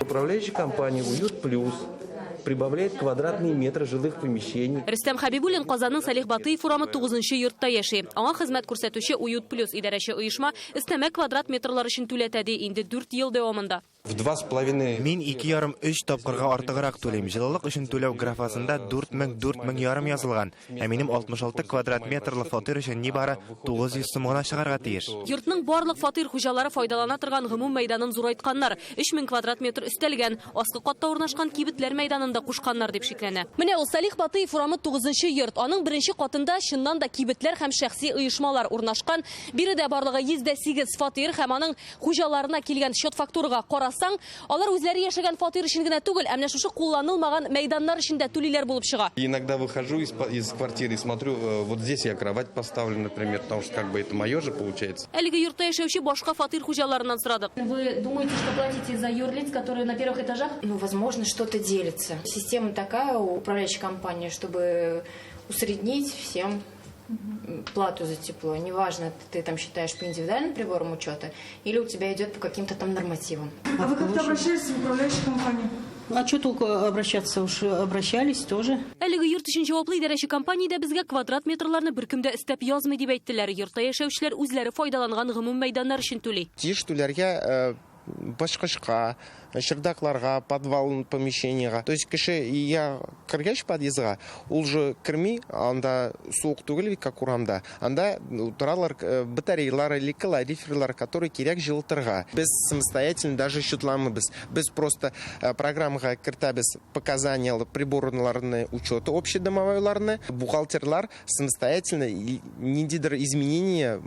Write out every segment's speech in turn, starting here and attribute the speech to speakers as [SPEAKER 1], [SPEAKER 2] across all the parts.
[SPEAKER 1] Управляющая компания «Уют плюс» прибавляет квадратные метры жилых помещений.
[SPEAKER 2] Рөстәм Хәбибуллин Казанның Салих Батыев урамы 9 нчы йортта яши. Аңа хезмәт күрсәтүче «Уют плюс» идарәче оешма өстәмә квадрат метрлар өчен түләтә, ди инде дүрт ел дәвамында.
[SPEAKER 1] В два с половиной.
[SPEAKER 3] Мин ике ярым, өч тапкырга артыграк түлим. Җылылык өчен түләү графасында 4000, 4000 ярым язылган. Ә минем 66 квадрат метрлы фатир өчен нибары 900 сум гына чыгарга тиеш.
[SPEAKER 2] Йортның барлык фатир хуҗалары файдалана торган гомум мәйданын зурайтканнар. 3000 квадрат метр өстәлгән. Аскы катта урнашкан кибетләр мәйданын да кушканнар дип шикләнә. Менә ул Салих Батыев урамы тугызынчы йорт. Аның беренче катында чыннан да кибетләр һәм шәхси оешмалар урнашкан. Биредә барлыгы 108 фатир һәм аның Хуҗаларына килгән счет-фактурага карасаң, алар үзләре яшәгән фатир өчен генә түгел, ә менә шушы кулланылмаган мәйданнар өчен дә түлиләр булып чыга.
[SPEAKER 1] Иногда выхожу из из квартиры и смотрю, э, вот здесь я кровать поставлю, например, потому что как бы это мое же получается.
[SPEAKER 2] Әлеге йортта яшәүче башка фатир хуҗаларыннан сорадык. Вы думаете, что платите за юрлиц, которые на первых этажах?
[SPEAKER 4] Ну, возможно, что-то делится. Система такая у управляющей компании, чтобы усреднить всем плату за тепло. Неважно, ты там считаешь по индивидуальным приборам учета или у тебя идет по каким-то там нормативам.
[SPEAKER 5] А вы как-то обращались в управляющую компанию?
[SPEAKER 6] А что толку обращаться? Уж обращались тоже.
[SPEAKER 2] Әлеге йорт өчен җаваплы идарәче компаниядә безгә квадрат метрларны беркем дә өстәп язмый дип әйттеләр. Йортта яшәүчеләр үзләре файдаланган гомум мәйданнар өчен түли.
[SPEAKER 7] Тиеш түләргә э, баскычка, чердакларга, подвал помещениега. То есть кеше я кергәч подъездга, ул же керми, анда суык түгел бит, как урамда. Анда торалар э, батареялар или калориферлар, которые кирәк җылытырга. Без самостоятельно даже счетламыйбыз. Без просто э, программага кертәбез показания приборларны учета общедомовойларны. Бухгалтерлар самостоятельно ниндидер изменения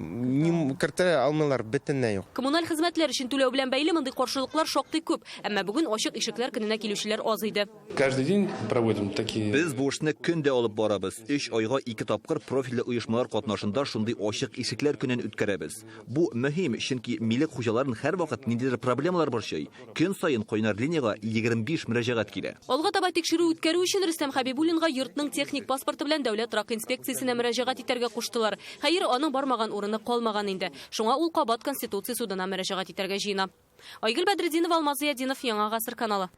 [SPEAKER 7] кертә алмыйлар бөтенләй юк.
[SPEAKER 2] Коммуналь хезмәтләр өчен түләү белән бәйле мондый каршылыклар шактый күп. Әмма бүген ачык ишекләр көненә килүчеләр аз иде.
[SPEAKER 8] Каждый день проводим такие.
[SPEAKER 9] Без бу эшне көн дә алып барабыз. Өч айга ике тапкыр профильле оешмалар катнашында шундый ачык ишекләр көнен үткәрәбез. Бу мөһим, чөнки милек хуҗаларын һәрвакыт ниндидер проблемалар борчый. Көн саен кайнар линиягә 25 мөрәҗәгать килә.
[SPEAKER 2] Алга таба тикшерү үткәрү өчен Рөстәм Хәбибуллинга йортның техник паспорты белән Дәүләт торак инспекциясенә мөрәҗәгать итәргә куштылар. Хәер, аның бармаган урыны калмаган инде. Шуңа ул кабат Конституция судына мөрәҗәгать итәргә җыена. Айгөл Бәдретдинова, Алмаз Зыятдинов, Яңа Гасыр каналы.